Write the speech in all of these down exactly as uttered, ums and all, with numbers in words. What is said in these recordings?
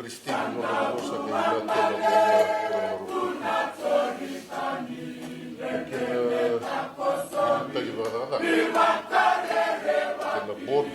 Kristina, nona vosa ni matana, nona vosa ni matana. Kena, kena taki vakacakacaka. Kena board.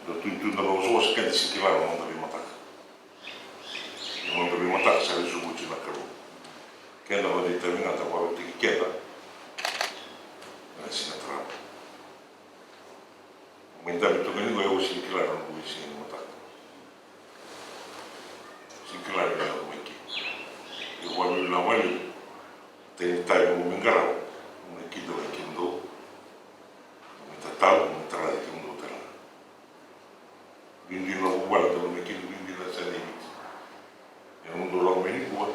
Da tuitui na lawasawasa keda sega ni kila na noda veimataka. Na noda veimataka sa lesu oti na Kalou. Keda vata itavi ga da vakarautaki keda na siga tarava. Mai dabe toka ni qo, au sega ni kila na noqu veisiga ni mataka. Sega ni kila ni na mai ke. Io, vale, na vale. Teni tavi mo me qarava, mo me kidavaki kemudou. Mo me tatalo, mo me taraci kemudou tale ga. Duidui na vuvale da lomai kina, duidui na yasana i Viti. Ena nomudou lako mai nikua,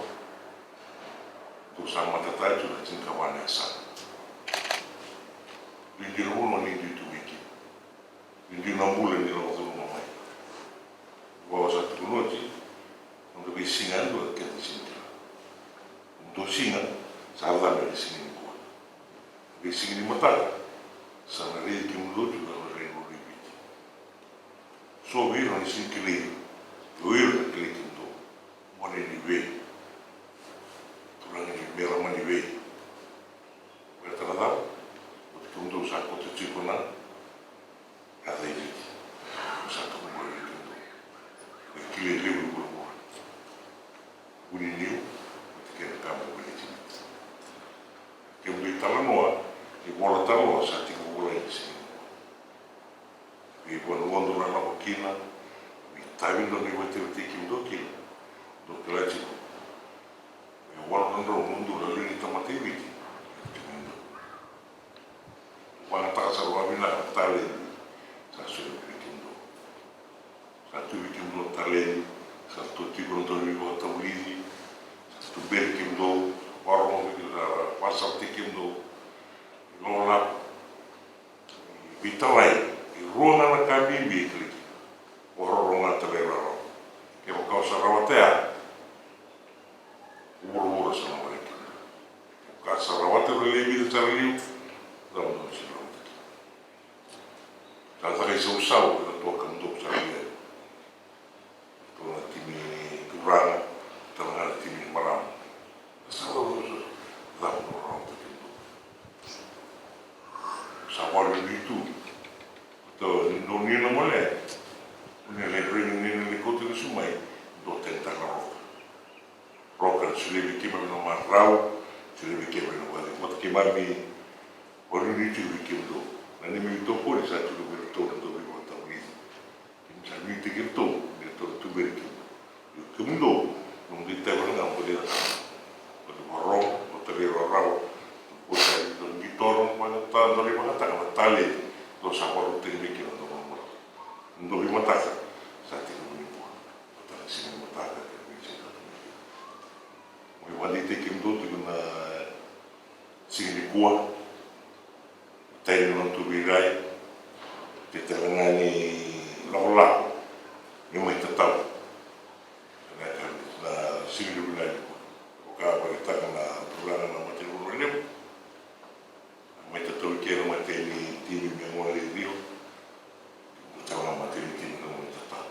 dou sa matataya tu na tinikava na yasana. Duidui na vanua ni dui tu mai kina. Duidui na bula ni lako curuma mai. Vua sa tukuna oti, noda veisiga yadua keda sega ni kila. Nomudou siga sa cabe ena siga nikua. Veisiga ni mataka sa na raici kemudou tu na rairai rua i Viti. So vei ira na sega ni kilai, o ira na kilai kemudou. Gone ni vei? Turaga ni vei? Rarama ni vei? Baleta na cava? Oti kemudou sa koto tiko na yaca i Viti. Sa tukuna vei kemudou na kilai levu ni vuravura. Vuniniu, oti kei na ka me baleti Viti. Kemudou italanoa, ivola talanoa sa tiko volai ni sega ni. Veivanua dou nanuma kina, veitavi dou ni vakaitavi kemudou kina, dou kila tiko. E walu na drau na udolu na lewe ni tamata i Viti. Vakayagataka sara vakavinaka na taledi sa solia vei kemudou. Sa tu vei kemudou na taledi, sa tu tiko na dau ni vakatavulici, sa tuberi kemudou, sa vakarorogo vei kemudou, sa vakasalataki kemudou. Ni lakolako, ni veitalai, e rua ga na ka bibi e kilai kina. Vakarorogo, talairawarawa. Kevaka o sa rawata ya, vuravura sa na waraki. Ka sa rawata na lewe vica sara liu, sa na donu sa rawata. Sa caka isausau ena toka mudou sa via. Tou na timi ni turaga, tale ga na timi ni marama. Sa rawata, sa rawata kemudou. Sa valuiluitu. Tou ni dou ni na mole. Ni lai reni ni na ni kauta ni sumai. Dou teni tale na roka. Roka na solia vei keimami na marau, solia vei keimami na vale. Vata keimami vanuinui tiko vei kemudou. Na neimami itokoni sa tiko vei iratou na dau veivakatavulici. Keimami sa nuitaki iratou, ni ratou na tuberi kemudou. Io kemudou, nomudou itavi ga mo dou vakarorogo, mo talairawarawa. Mo dou qito, mo dou vakayagataka na taledi, dou sa vakarautaki mai kina na dou. Nomudou veimataka sa tiko mai nikua. Mataka, siga ni mataka, kei na veisiga ni mataka. Mai vakadeitaki kemudou tiko na siga nikua. Taina na nodatou veirai. Tei tale ga ni lakolako ni mai tatau. Na siga ni vinaka nikua. Vaka vakaraitaka na turaga na matanivanua levu. Mai tatau i ke na matai ni timi me gole i Rio. Tau na matai ni timi na gole i tatau.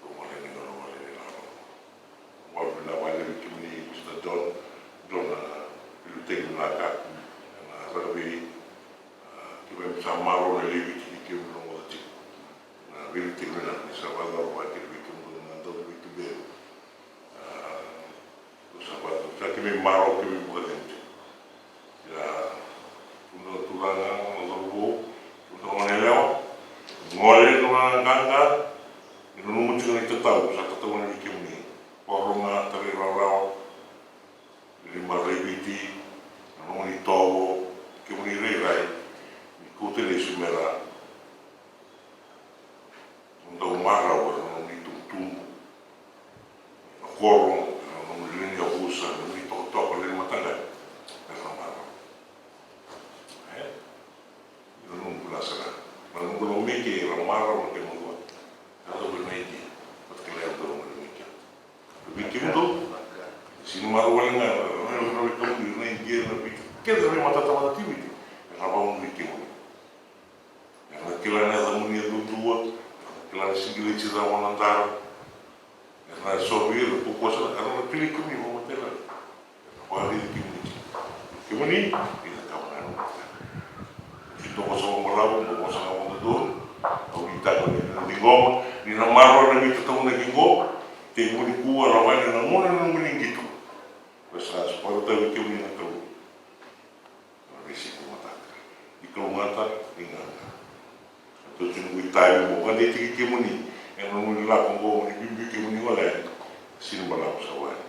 Gole ni gole, gole ni gole. Gole na vale vei kemuni Mister Don, Don na veiliutaki vinaka na rakavi. Keimami sa marau na lewe i Viti ni keimami rogoca tiko na veiliutaki vinaka ni sa vakayacora vata kei kemudou na dauveituberi. Sa vata, sa keimami marau, keimami vakacegu tiko. Ia, kemudou na turaga, na cauravou, kemudou na goneyalewa, gole na qaqa, ni nanuma tiko na itatau sa tatau mai vei kemuni. Vakarorogo, talairawarawa, ni marau i Viti, na nomuni itovo, kemuni irairai, ni kauta lesu me ra dau marau ena nomuni itubutubu, Ke ra marau na kena dua. Ka dau vei na Idia. Vata kila ya dau na Idia. Vei kemudou. Sini marau wale ga na wekaqu, na Idia, na Viti. Kece na vei matata mata ti Viti. Era vakamudu vei kemuni. Era na kila na yacamuni e duadua. Era na kila na sigileti cava o na dara. Era na sovi ira, tukusa, era na kilai kemuni vakamatailalai. Era na vakaraici kemuni. Kemuni, ni na kama na yalo mataka. Ni dou vosa vakabalavu, dou vosa vakadodonu. Au nuitaka ni na ciqoma, ni na maroroya na veitataunaki qo. Tekivu nikua, lako yani na gauna na nomuni qito. Ko sa vakarautaka vei kemuni na Kalou. Na veisiko mataka. Ni kalougata, ni gaga. Tou tiko ni itavi mo vakadeitaki kemuni. Ena nomuni lako oqo, ni biubiu kemuni wale. Sini balavu sa wale.